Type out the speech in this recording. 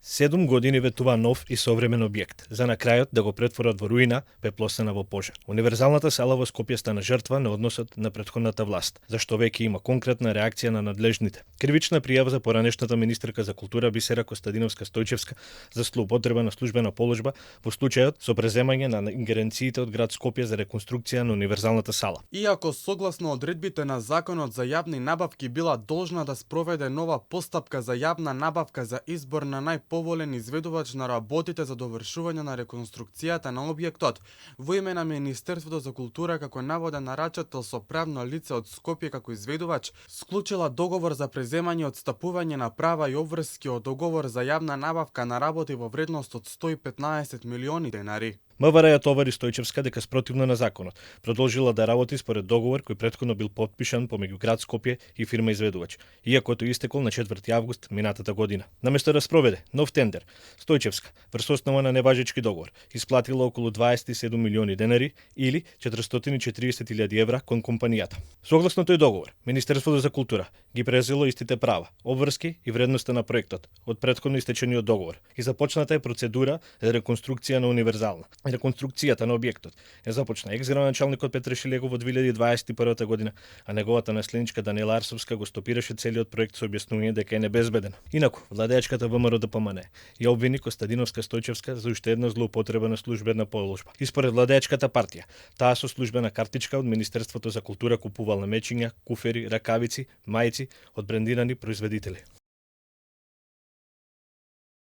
7 години ветува нов и современ објект, за на крајот да го претворат во руина, пеплосена во пожар. Универзалната сала во Скопје стана жртва на односот на претходната власт, зашто веќе има конкретна реакција на надлежните. Кривична пријава за поранешната министерка за култура Бисера Костадиновска-Стојчевска за злоупотреба на службена положба во случајот со преземање на ингеренциите од град Скопје за реконструкција на универзалната сала. Иако согласно одредбите на Законот за јавни набавки била должна да спроведе нова постапка за јавна набавка за избор на најповолен изведувач на работите за довршување на реконструкцијата на објектот, во име на Министерството за култура како наводен нарачател со правно лице од Скопје како изведувач, склучила договор за преземање и отстапување на права и обврски од договор за јавна набавка на работи во вредност од 115 милиони денари. МВР ја товари Стојчевска дека спротивно на законот продолжила да работи според договор кој претходно бил потпишан помеѓу град Скопје и фирма изведувач, иако тој истекол на 4 август минатата година. Наместо да спроведе нов тендер, Стојчевска, врз основа на неважечки договор, исплатила околу 27 милиони денари или 440.000 евра кон компанијата. Согласно тој договор, Министерството за култура ги презело истите права, обврски и вредноста на проектот од претходно истечениот договор и започната е процедура за реконструкција на универзална. Реконструкцијата на објектот е започна екс-градоначалникот Петре Шилегов во 2021 година, а неговата наследничка Даниела Арсовска го стопираше целиот проект со објаснување дека е небезбеден. Инаку, владеачката ВМРО ДПМН ја обвини Костадиновска-Стојчевска за уште една злоупотреба на службена положба. И според владеачката партија, таа со службена картичка од Министерството за култура купувала мечиња, куфери, ракавици, мајци од брендирани производители.